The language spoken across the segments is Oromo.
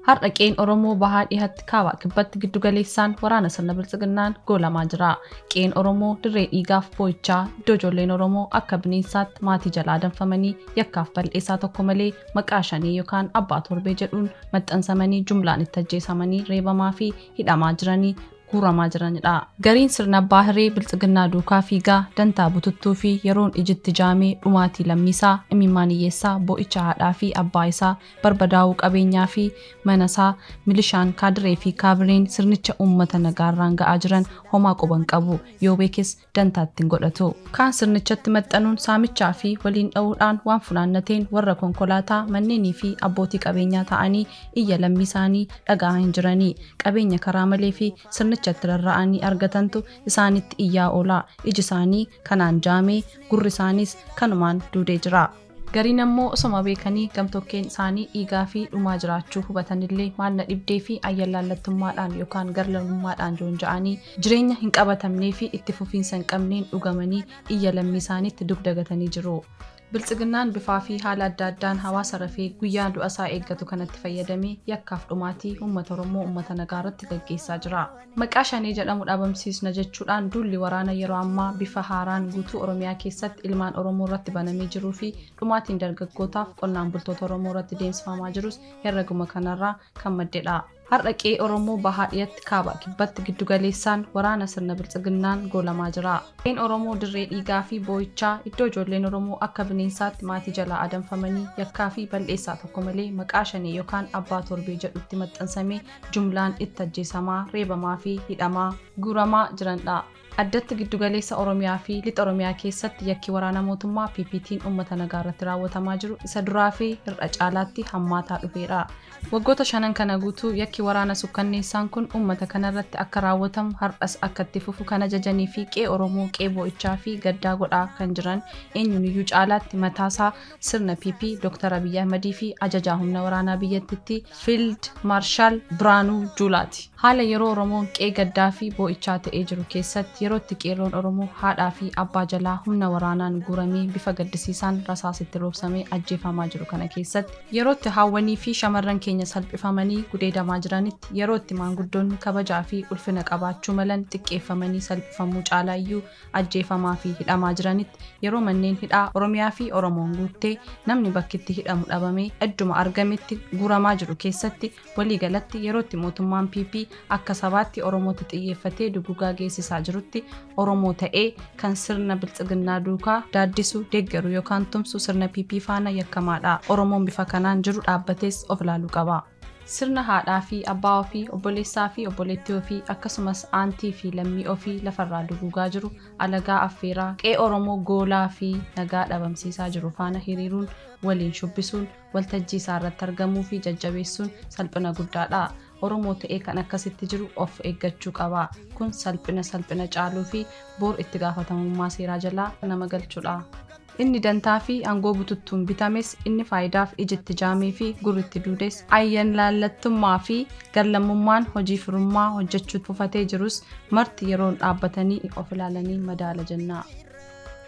Har'a qe'een Oromoo bahaa dhihatti kaabaa kibbatti giddugaleessaan waraana sirna biltsiginnaan goolamaa jira. Qe'een Oromoo dirree dhiigaaf boo'ichaa iddoo ijoolleen Oromoo akka bineensaatti maatii jalaa danfamanii yakkaaf bal'eessaa tokko malee maqaa shanee yookaan abbaa torbee jedhuun maxxansamanii jumlaan itti ajjeesamanii reebamaa fi hidhamaa jiranii guuramaa jiranidha. Gariin sirna abbaa hiree biltsiginnaa duukaa fiigaa dantaa bututtuu fi yeroon ijitti jaamee dhumaatii lammiisaa imimmaan hiyyeessaa boo'icha haadhaa fi abbaa isaa barbadaa'uu qabeenyaa fi manasaa milishaan kaadiree fi kaabireen sirnicha uummata nagaarraan ga'aa jiran homaa quban qabu yoo beekes dantaatti hin godhatu. Kaan sirnichatti maxxanuun saamichaa fi waliin dha'uudhaan waan funaannateen warra konkolaataa manneenii fi abbootii qabeenyaa ta'anii iyya lammii isaanii dhaga'aa hin jiranii. Qabeenya karaa malee fi sirnichatti rarra'anii argatantu isaanitti iyyaa oola. Iji isaanii kanaan jaamee gurri isaaniis kanumaan duudee jira. Gariin ammoo osoma beekanii gamtokkeen isaanii dhiigaa fi dhumaa jiraachuu hubatanillee maal na dhibdee fi ayyallaallattummaadhaan yookaan garlalummaadhaan joonja'anii jireenya hin qabatamnee fi itti fufiinsa hin qabneen dhugamanii iyya lammii isaaniitti dugdagatanii jiru. Biltsiginnaan bifaa fi haala adda addaan hawaasa rafee guyyaa du'a isaa eeggatu kanatti fayyadamee yakkaaf dhumaatii uummata Oromoo uummata nagaa irratti gaggeessaa jira. Maqaa shanee jedhamu dhabamsiisna jechuudhaan duulli waraana yeroo ammaa bifa haaraan guutuu Oromiyaa keessatti ilmaan Oromoo irratti banamee jiruu fi dhumaatiin dargaggootaaf qonnaan bultoota Oromoo irratti deemsifamaa jirus herreguma kanarraa kan maddedha. Har'a qe'ee Oromoo bahaa dhiyatti kaaba kibbatti giddugaleessaan waraana sirna biltsiginnaan goolamaa jira. Qe'een Oromoo dirree dhiigaa fi boo'ichaa iddoo ijoolleen Oromoo akka bineensaatti maatii jalaa adamfamanii yakkaa fi bal'eessaa tokko malee maqaa shanee yookaan abbaa torbee jedhutti maxxansamee jumlaan itti ajjeesamaa, reebamaa fi hidhamaa guuramaa jiranidha. Addatti giddugaleessa Oromiyaa fi lixa Oromiyaa keessatti yakki waraana mootummaa PPtiin uummata nagaa irratti raawwatamaa jiru isa duraa fi hir'a caalaatti hammaataa dhufeera. Waggoota shanan kana guutuu yakki waraana sukkanneessaan kun uummata kanarratti akka raawwatamu har'as akka itti fufu kan ajajanii fi qe'ee Oromoo qe'ee boo'ichaa fi gaddaa godhaa kan jiran eenyuuniyyuu caalaatti mataasaa sirna PP Dr. Abiyyi Ahmadii fi ajajaa humna waraanaa biyyattitti Fiild Maarshaal Biraanuu Juulaati. Haala yeroo Oromoon qe'ee gaddaa fi boo'ichaa ta'ee jiru keessatti yeroo itti qeerroon Oromoo haadhaa fi abbaa jalaa humna waraanaan guuramee bifa gaddisiisaan rasaasitti roobsamee ajjeefamaa jiru kana keessatti yeroo itti haawwanii fi shamarran keenya salphifamanii gudeedamaa jiranitti yeroo itti maanguddoonni kabajaa fi ulfina qabaachuu malan xiqqeeffamanii salphifamuu caalaayyuu ajjeefamaa fi hidhamaa jiranitti yeroo manneen hidhaa Oromiyaa fi Oromoon guuttee namni bakkitti hidhamu dhabamee idduma argametti guuramaa jiru keessatti waliigalatti yeroo itti mootummaan PP akka sabaatti Oromootti xiyyeeffatee dugugaa geessisaa jirutti Oromoo ta'ee kan sirna biltsiginnaa duukaa daaddisu deeggaru yookaan tumsu sirna PP faana yakkamaadha. Oromoon bifa kanaan jiru dhaabbatees of ilaaluu qaba. Sirna haadhaa fi abbaa ofii, obboleessaa fi obboleettii ofii akkasumas aantii fi lammii ofii lafarraa duguugaa jiru alagaa affeeraa qe'ee Oromoo goolaa fi nagaa dhabamsiisaa jiru faana hiriiruun waliin shubbisuun waltajjii isaa irratti argamuu fi jajjabeessuun salphina guddaadha. Oromoo ta'ee kan akkasitti jiru of eeggachuu qaba. Kun salphina salphina caaluu fi boor itti gaafatamummaa seeraa jalaa nama galchudha. Inni dantaa fi aangoo bututtuun bitames inni faayidaaf ijitti jaamee fi gurritti duudes ayyanlaallattummaa fi garlammummaan hojii firummaa hojjechuu fufatee jirus marti yeroon dhaabbatanii of ilaalanii madaala jenna.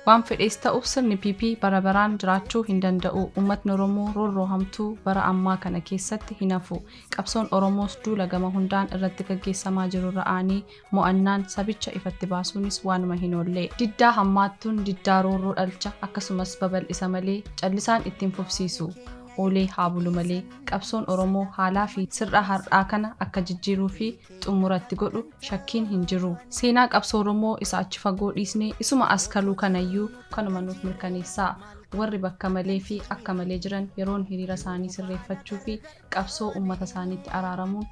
Waan fedhees ta'u sirni PP bara baraan jiraachuu hin danda'u. Uummatni Oromoo roorroo hamtuu bara ammaa kana keessatti hin hafu. Qabsoon Oromoos duula gama hundaan irratti gaggeessamaa jiru irra aanee mo'annaan sabicha ifatti baasuunis waanuma hin oolle. Diddaa hammaattuun diddaa roorroo dhalcha akkasumas babal'isa malee callisaan ittiin fufsiisu. Oolee haa bulu malee qabsoon Oromoo haalaa fi sirna har'aa kana akka jijjiiruu fi xumuratti godhu shakkiin hin jiru. Seenaa qabsoo Oromoo isa achi fagoo dhiisnee isuma as kaluu kanayyuu kanuma nuuf mirkaneessaa. Warri bakka malee fi akka malee jiran yeroon hiriira isaanii sirreeffachuu fi qabsoo uummata isaaniitti araaramuun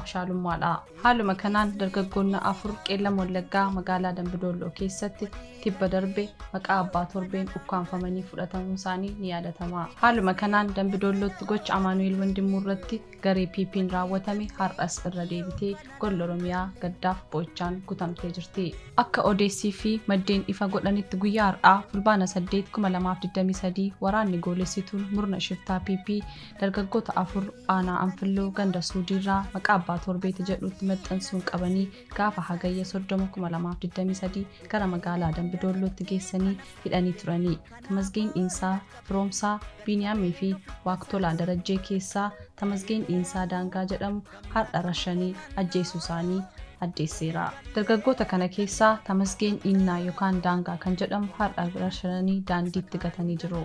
abshaalummaadha. Haaluma kanaan dargaggoonni afur Qeellam Wallaggaa magaalaa Dambidolloo keessatti tibba darbe maqaa abbaa torbeen ukkaanfamanii fudhatamuun isaanii ni yaadatama. Haaluma kanaan Dambidollootti gocha Amaanu'eel Wandimuu irratti garee PP'n raawwatame har'as irra deebitee golla Oromiyaa gaddaaf boo'ichaan guutamtee jirti. Akka odeessii fi maddeen ifa godhanitti guyyaa har'aa Fulbaana 8 2023 waraanni goolessituun murna shiftaa PP dargaggoota afur aanaa Anfilloo ganda Suudiirraa maqaa Abbaa Torbeeti jedhutti maxxansuun qabanii gaafa Hagayya 30, 2023 gara magaalaa Dambidoollootti geessanii hidhanii turani. Tamasgeen Dhiinsaa, Firoomsaa, Biiniyaamii fi Waaqtolaa Darajjee keessaa Tamasgeen Dhiinsaa Daangaa jedhamu har'a rashanii ajjeesuu isaanii addeesseera. Dargaggoota kana keessaa Tamasgeen Dhiinnaa yookaan Daangaa kan jedhamu har'a rashananii daandiitti gatanii jiru.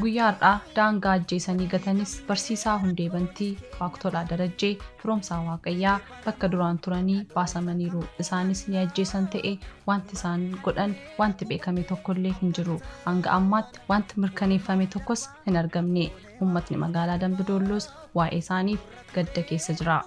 Guyyaa har'aa Daangaa ajjeesanii gatanis Barsiisaa Hundee Bantii, Waaqtolaa Darajjee, Firoomsaa Waaqayyaa bakka duraan turanii baasamaniiru. Isaanis ni ajjeesan ta'e wanti isaan godhan wanti beekame tokkollee hin jiru. Hanga ammaatti wanti mirkaneeffame tokkos hin argamne. Uummatni magaalaa Dambidoolloos waa'ee isaaniif gadda keessa jira.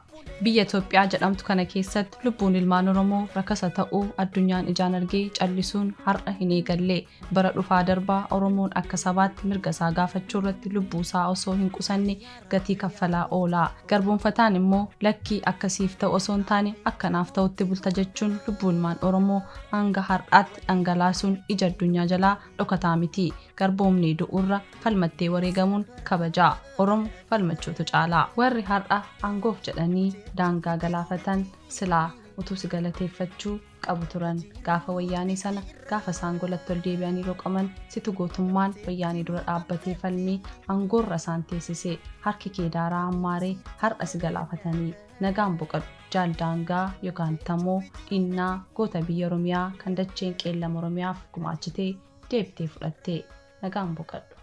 Biyya Itoophiyaa jedhamtu kana keessatti lubbuun ilmaan Oromoo rakasa ta'uu addunyaan ijaan argee callisuun har'a hin eegalle. Bara dhufaa darbaa Oromoon akka sabaatti mirga isaa gaafachuu irratti lubbuu isaa osoo hin qusanne gatii kaffalaa oola. Garboomfataan immoo lakkii akkasiif ta'u osoo hin taane akkanaaf ta'utti bulta jechuun lubbuu ilmaan Oromoo hanga har'aatti dhangalaasuun ija addunyaa jalaa dhokataa miti. Garboomnee du'uurra falmattee wareegamuun kabaja. Oromo falmachuutu caala. Warri har'a aangoof jedhanii Daangaa galaafatan silaa utuu si galateeffachuu qabu turan. Gaafa Wayyaanee sana gaafa isaan golatti ol deebi'anii roqaman situ gootummaan Wayyaanee dura dhaabbatee falmee aangoorra isaan teessise. Harki kee daaraa hammaaree har'a si galaafatanii. Nagaan boqadhu Jaal Daangaa yokaan Tamoo Dhinnaa goota biyya Oromiyaa kan dacheen Qeellam Oromiyaaf gumaachite deebitee fudhatte. Nagaan boqadhu.